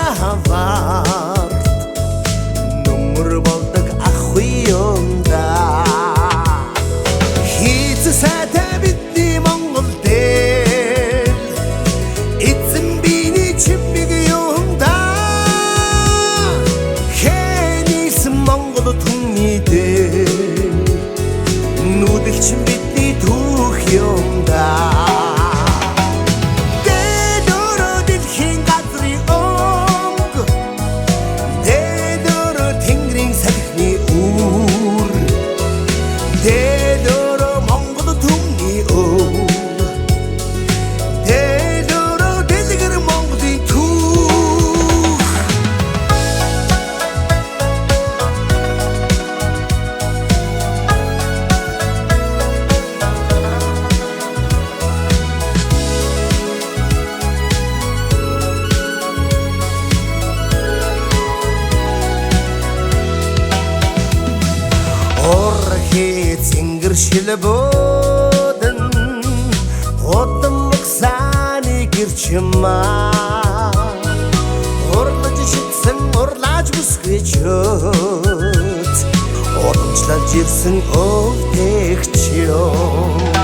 Хаварт нүмер болдог ах юм да. Хийц сайтай бидний Монгол дээр эзэн биений чимэг юм да. Хэнийсэн Монгол түмний дээр нүдэлчин бидний түүх юм да. Дэлөрөө дэлхийн газрын өнгө, дэлөрөө тэнгэрийн салхины үүр, дэлөрөө Монгол түмний өв, дэлөрөө дэлгэр Монголын түүх. Урхи цэнгэр шилбүүдэн удам муксаны гэрчмаа урлаж шидсэн урлаж бүсгэчөөт уламжлалж ирсэн өвтөгч юм.